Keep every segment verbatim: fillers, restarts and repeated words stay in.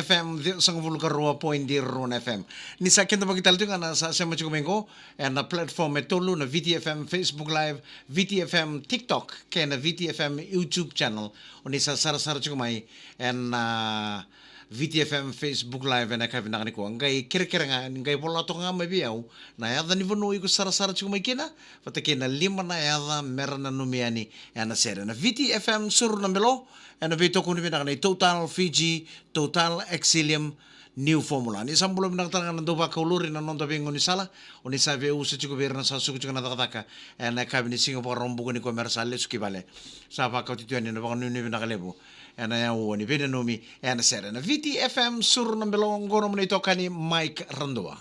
F M, ciwasagavulu ka rua point rua na F M. Ni sa kidavaki tale tiko ga na sa sema tiko mai qo, e na platform e tolu, na V T F M Facebook Live, V T F M TikTok, kei na V T F M YouTube channel. O ni sa sarasara tiko mai e na V T F M Facebook Live e na yakavi vinaka nikua. Qai kerekere ga, qai vola toka ga mai vei au na yaca ni vanua iko sarasara tiko mai kina, vata kei na lima na yaca me ra nanumi yani e na sere. Na V T F M Suru na Belo, e na veitokoni vinaka nei Total Fiji, Total Exilium, New Formula. Ni sa bula vinaka tale ga na dauvakauluri na noda veigaunisala, o ni sa veiusa tiko vei ira na sa suka tiko na cakacaka e na yakavi ni Siga Vakaraubuka nikua me ra sa lesu ki vale. Sa vakauti tu yani na vakanuinui vinaka levu e na yaua ni veinanumi e na sere. Na V T F M Suru na Belo, qo nomuni itokani Mike Radua.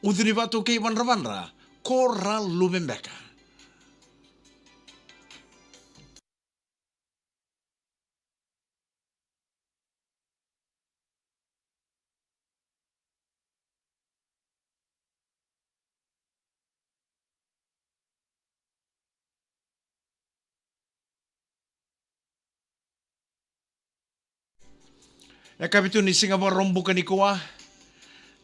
Ucu ni vatu kei vadravadra, ko ra luve beka. Yakavi tu ni Siga Vakaraubuka nikua.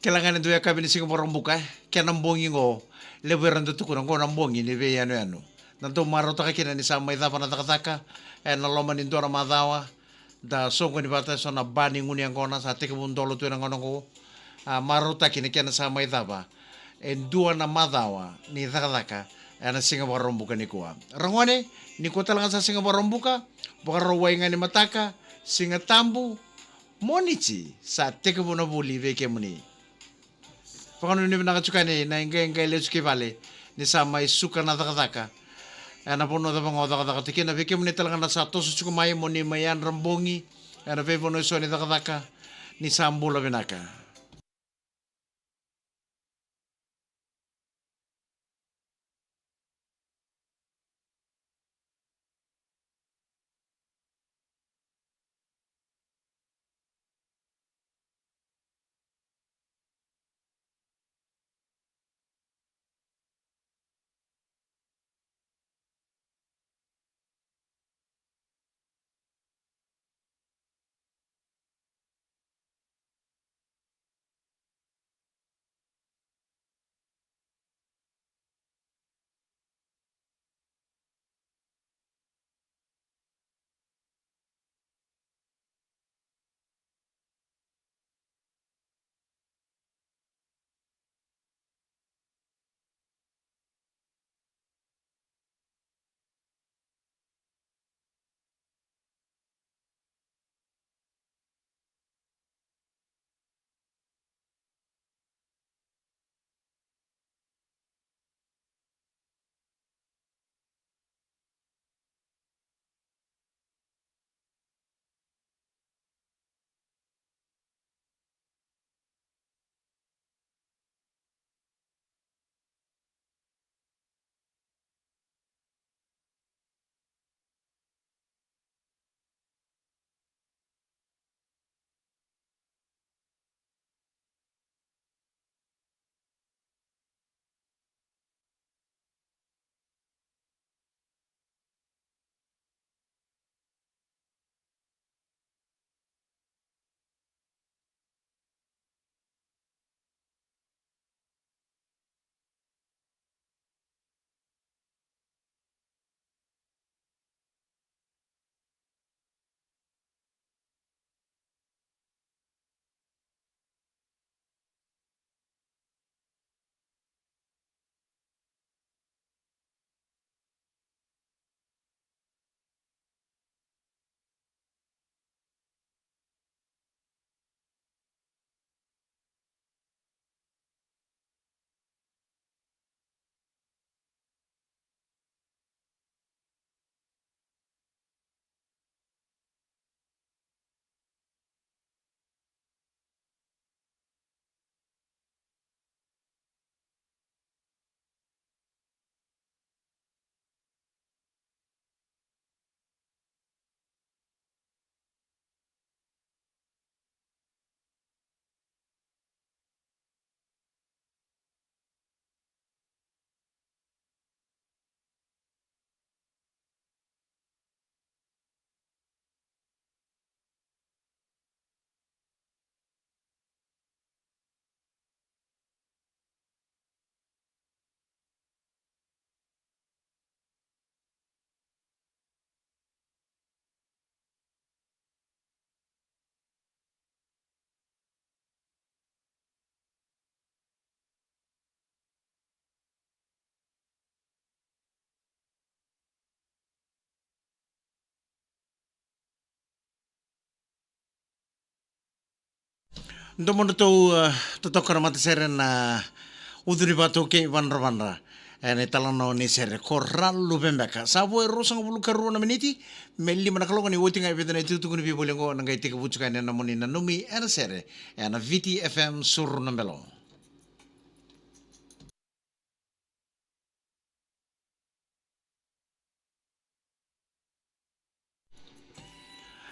Kila ga ni dua yakavi ni Siga Vakaraubuka, e. Kena bogi qo, levu era dau tukuna qo na bogi ni veiyanuyanu. Da dau marautaka kina ni sa mai cava na cakacaka e na loma ni dua na macawa. Da soqoni vata e so na ba ni gunu yaqona, sa tekivu dolo tu e na gauna qo. A, marautaki ni kena sa mai cava e dua na macawa ni cakacaka e na Siga Vakaraubuka nikua. Ragone, nikua tale ga sa Siga Vakaraubuka, Vakarauwai ga ni mataka, Siga Tabu, Moniti, sa tekivu na vuli vei kemuni. Vakanuinui vinaka tiko yani na iqaiqai lesu ki vale ni sa mai suka na cakacaka e na vanua cava ga o cakacaka tiko kina. Vei kemuni tale ga na sa toso tiko mai, mo ni mai yadra bogi e na veivanua e so ni cakacaka, ni sa bula vinaka. Domodratou, eh, totoka na matasere na ucu ni vatu kei Vadravadra. E na italanoa ni sere ko Ra Luvebeka. Sa vo e ruasagavulu ka rua na miniti me lima na kaloko, ni oti ga e vica na itukutuku ni veivoli oqo, na qai tekivu tiko yani na moni nanumi e na sere e na Viti F M Suru na Belo.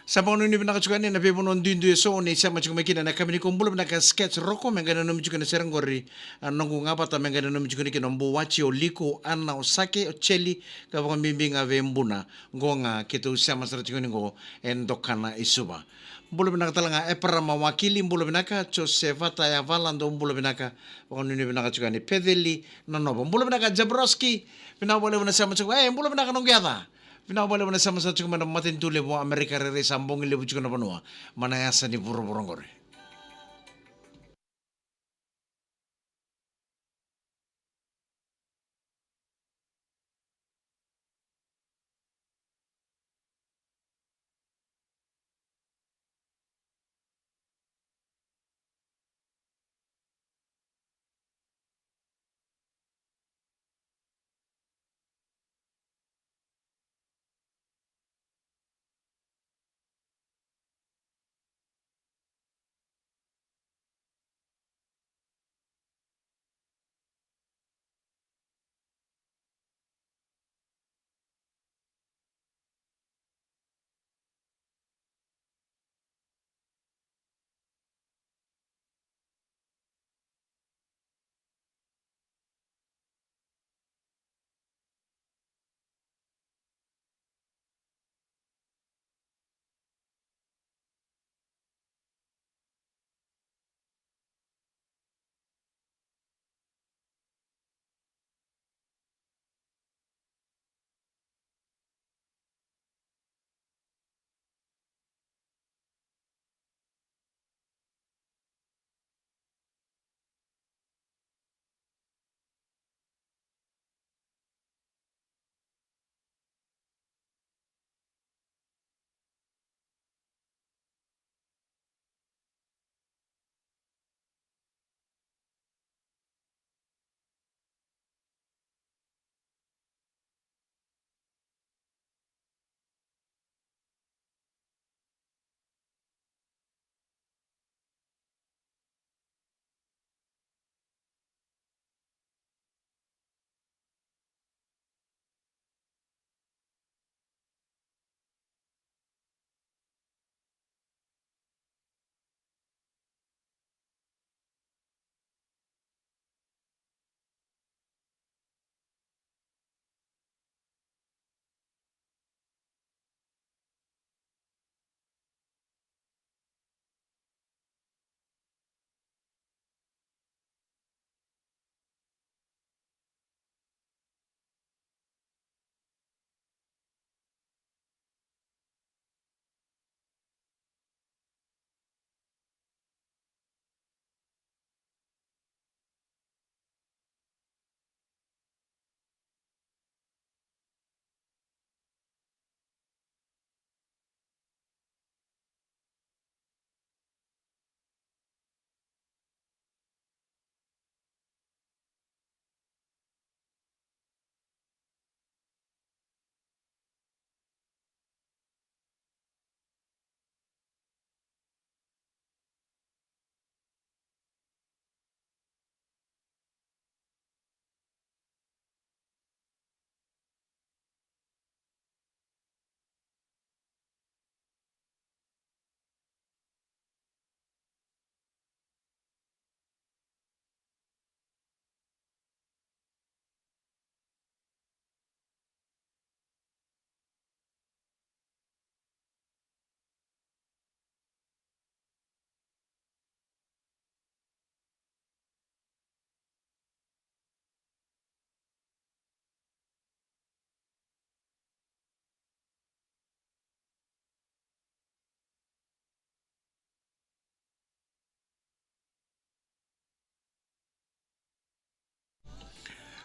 Sa vakanuinui vinaka tiko yani na veivanua duidui eso ni sema tiko mai kina na kamini ko. Bula vinaka Sketch Roko, me qai nanumi tiko na sere qori, a, noqu gavata me qai nanumi tiko ni kina o Buwati, o Liko, Ana, o Sake, o Cheli, ka vakabibi ga vei Buna. Qo ga keitou sema sara tiko ni qo e Dokana i Suva. Bula vinaka tale ga Eparama Wakili, bula vinaka Josefa Tayavala, dou bula vinaka, vakanuinui vinaka tiko yani Peceli na Nova. Bula vinaka Jabroski, vinaka vakalevu na sema tiko, e, bula vinaka noqu yaca. Vinaka vakalevu na sema sa tiko mai na matanitu levu o Amerika rairai sa bogi levu tiko na vanua. Mai na yasa ni vuravura qori.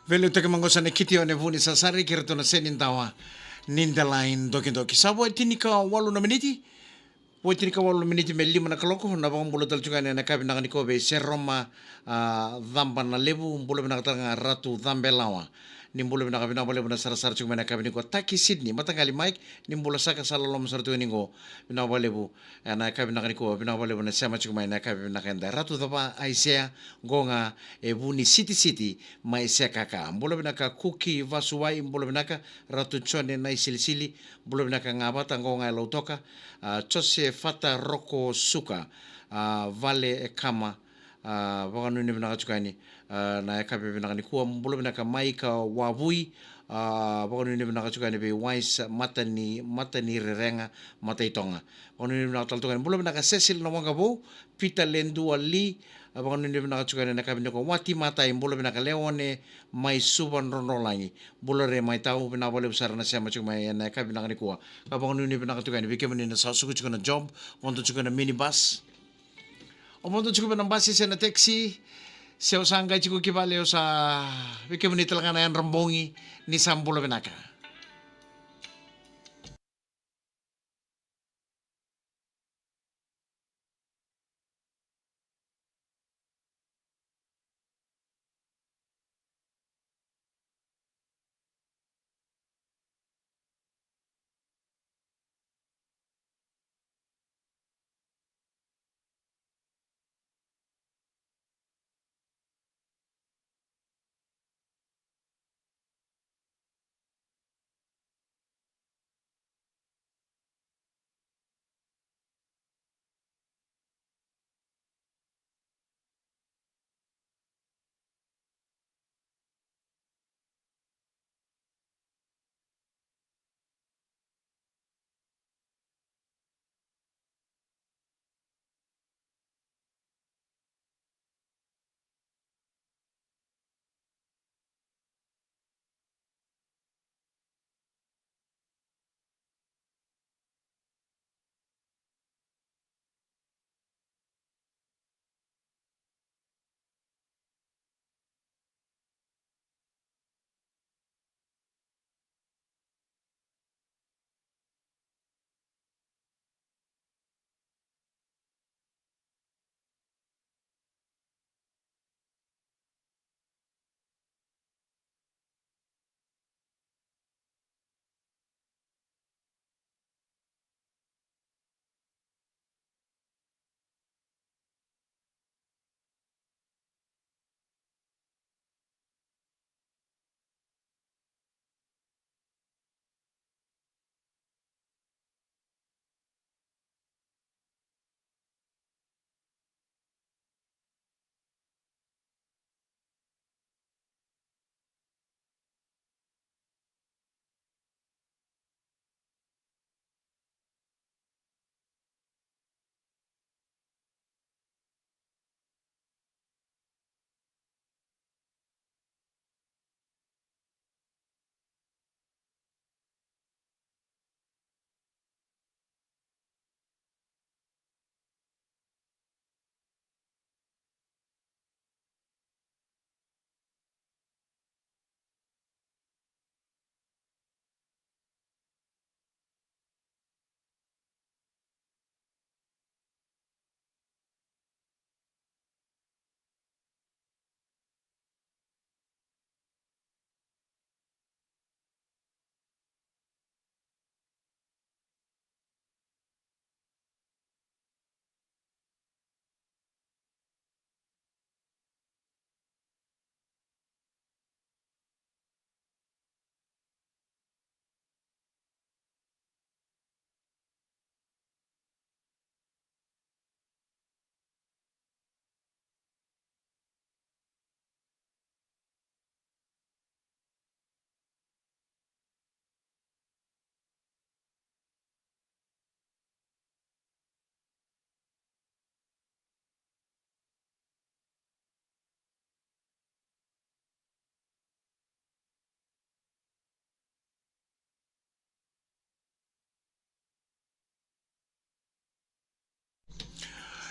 Veiliutaki maqosa na kiti o ne vuni sasari kei ratou na seni dawa ni delai dokidoki. Sa vo e tinikawalu na miniti Vo tinikawalu na miniti me lima na kaloko, na vakabula tale tiko yani ena yakavi vinaka nikua vei Seroma, a, Caba na Levu, bula vinaka tale ga Ratu Cabelawa. Ni bula vinaka, vinaka vakalevu na sarasara tiko mai ena yakavi nikua. Taki Sydney, mataqali Mike, ni bula saka, sa loloma sara tiko yani qo. Vinaka vakalevu ena yakavi vinaka nikua, vinaka vakalevu na sema tiko mai ena yakavi vinaka eda. Ratu Cava, Aisea, qo ga e vu ni sitisiti mai Sekaka. Bula vinaka Kuki Vasuwai, bula vinaka Ratu Jone Naisilisili, bula vinaka ga vata qo ga e Lautoka, a, Josefata Roko Suka, a, Vale e Kama, a, vakanuinui vinaka tiko yani, a, na yakavi vinaka nikua, bula vinaka Maika Wavui, a, vakanuinui vinaka tiko yani vei Wise Matani, Matani Rerega, Mataitoga. Vakanuinui vinaka tale tiko yani, bula vinaka Cecil na Waqavou, Peter Ledua Lee, a, vakanuinui vinaka tiko yani ena yakavi nikua, Wati Matai, bula vinaka Leone mai Suva Drodrolagi. Bula re mai tau, vinaka vakalevu sara na sema tiko mai ena yakavi vinaka nikua. Ka vakanuinui vinaka tiko yani vei kemuni na sa suka tiko na job, vodo tiko na minibus. O vodo tiko na basi se na taxi, se o sa qai tiko ki vale, o sa, vei kemuni tale ga na yadra bogi, ni sa bula vinaka.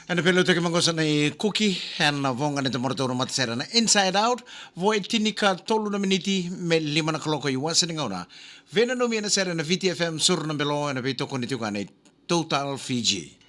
Ena veilautaki maqosa na i Kuki ena voqa ni tamaratou na matasere na Inside Out. Vo e tinikatolu na miniti me lima na kaloko i wasa ni gauna. Veinanumi ena sere na Viti F M Suru na Belo ena veitokoni tiko ga na i Total Fiji.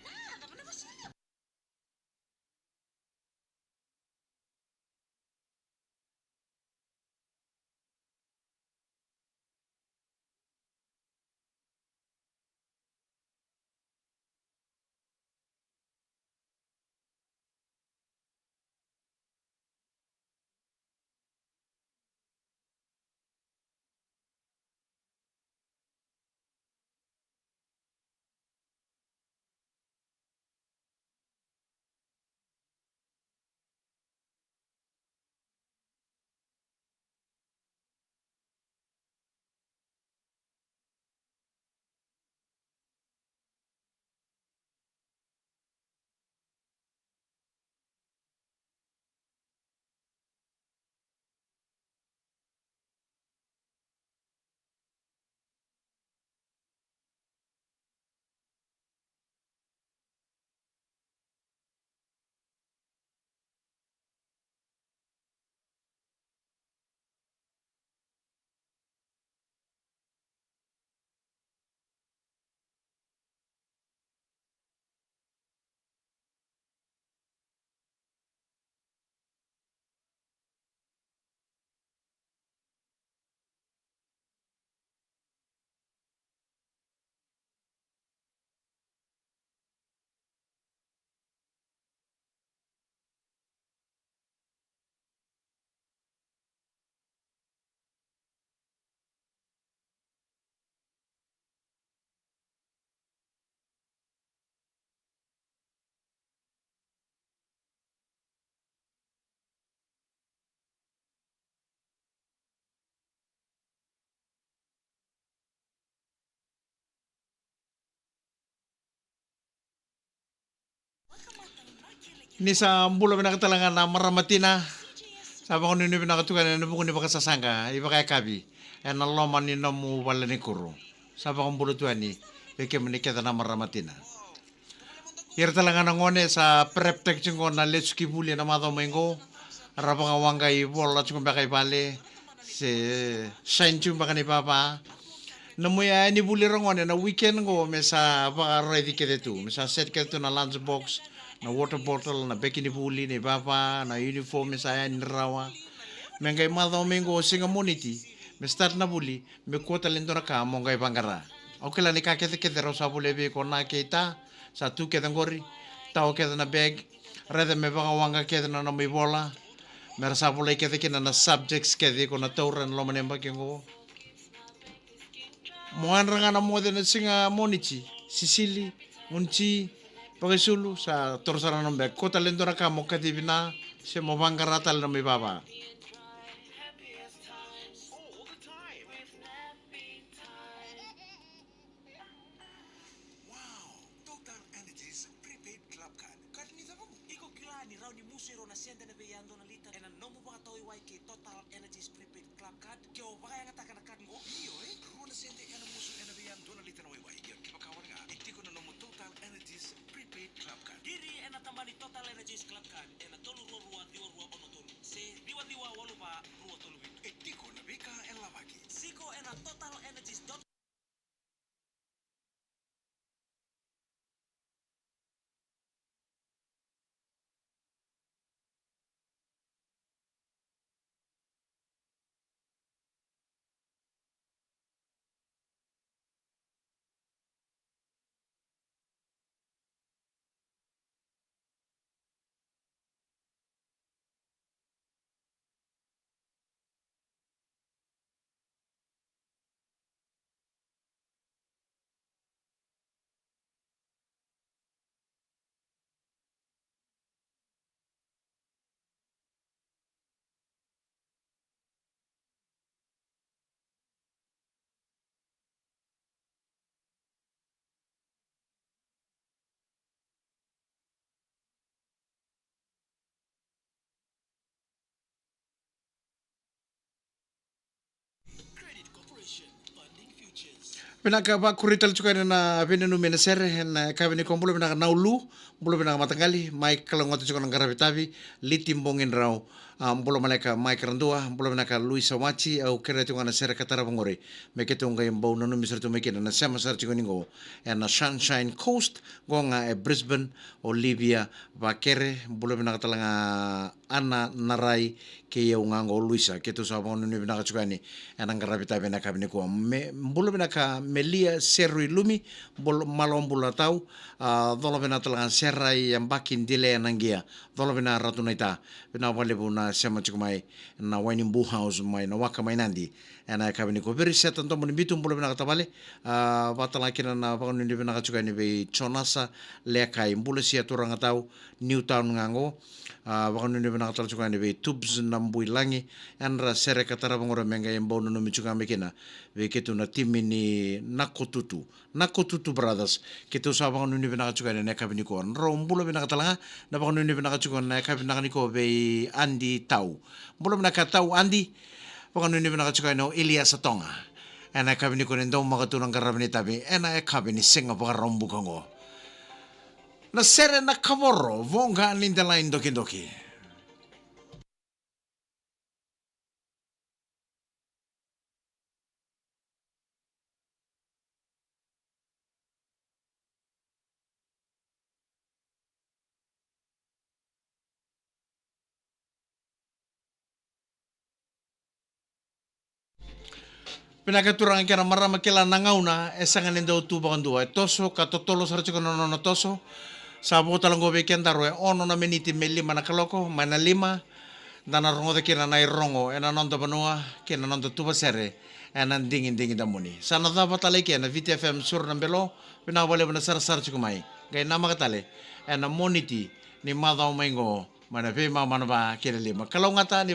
Ni sa bula vinaka tale ga na marama tina. Sa vakanuinui vinaka tu yani ena vuku ni vakasasaqa i vakayakavi ena loma ni nomu vale ni kuro. Sa vakabula tu yani vei kemuni kece na marama tina. Ira tale ga na gone sa prep taki tiko na lesu ki vuli ena macawa mai qo. Ra vakawaqai vola tiko beka i vale se saini tiko beka na ivava. Na muya ni vuli ra gone na weekend qo me sa vakaraici kece tu, me sa set kece tu na lunch box, na water bottle, na beki ni vuli, na ivava, na uniform me sa yani rawa. Me qai macawa mai qo siga Moniti me start na vuli, me kua tale e dua na ka mo qai vaqara. Au kila ni ka kecekece rau sa volia vei iko na kei ta, sa tu kece qori, tawa kece na bag, raica me vakawaqa kece na nomu ivola, me ra sa volai kece kina na subjects kece iko na taura ena loma ni yabaki qo. Mo yadra ga na moce na siga Moniti, sisili, guniti, vakaisulu, sa toro sara na nomu bag. Kua tale e dua na ka mo kacivi na, se mo vaqara tale na nomu ivava. Wow! Total Energies Prepaid Club Card. Card ni cava? Iko kila ni rawa ni musu e rua na sede ena veiyadua na lita ena nomu vakatau waiwai kei Total Energies Prepaid Club Card? Ke o vakayagataka na card qo, io e? Rua na sede ena musu ena veiyadua na lita na waiwai. Ia kevaka o wale ga, e tiko na nomu Total Energies Prepaid Club Card. Qiri ena taba ni Total Energies Club Card ena tolu rua rua ciwa rua ono tolu se ciwa ciwa walu va rua tolu vitu. E tiko na veika e lavaki. Siko ena Total Energies dot Vinaka, vakuri tale tiko yani na veinanumi ena sere ena yakavi nikua. Bula vinaka Naulu, bula vinaka mataqali, mai kalougata tiko na qaravi tavi, Liti Bogidrau, a, bula maleka Mike Radua, bula vinaka Luisa Wati. Au kerea tiko ga na sere ka tarava qori me keitou qai bau nanumi sara tu mai kina na sema sara tiko ni qo ena Sunshine Coast, qo ga e Brisbane, Olivia Vakere, bula vinaka tale ga Ana Narai, kei au ga qo Luisa, keitou sa vakanuinui vinaka tiko yani ena qaravi tavi ena yakavi nikua. Me, bula vinaka Melia Serui Lumi, bula, malo bula tau, a, cola vinaka tale ga Serai Yabaki Dile ena qia, cola vinaka Ratu Naita, vinaka vakalevu na sema tiko mai na Wine Boo House mai na waka mai Nadi. Ena yakavi nikua vei Seta Domo ni Bitu, bula vinaka tavale. A, vakatale ga kina na vakanuinui vinaka tiko yani vei Jonasa Lekai, bula sia turaga tau, Newtown ga qo. A, vakanuinui vinaka tale tiko yani vei Tubs Nabuilagi, ena sere ka tarava qori me qai bau nanumi tiko ga mai kina vei keitou na timi ni Nakotutu. Nakotutu Brothers, keitou sa vakanuinui vinaka tiko yani ena yakavi nikua. Drau bula vinaka tale ga, na vakanuinui vinaka tiko ena yakavi vinaka nikua vei Adi Tau. Bula vinaka Tau Adi, vakanuinui vinaka tiko yani o Iliasa Toga. Ena yakavi nikua ni daumaka tu na qaravi ni tavi, ena yakavi ni siga Vakaraubuka qo. Na sere na kavoro, voqa ni delai dokidoki. Vinaka turaga kei na marama, kila na gauna e sega ni dau tu vakadua, e toso ka totolo sara tiko na nona toso. Sa vo tale qo vei kedaru e ono na miniti me lima na kaloko, mai na lima da na rogoca kina na irogo ena noda vanua kei na noda tuvasere ena digidigi damuni. Sa na cava tale i ke na Viti F M Suru na Belo. Vinaka vakalevu na sarasara tiko mai. Qai namaka tale ena Moniti ni macawa mai qo, mai na veimama na va kei na lima. Kalougata ni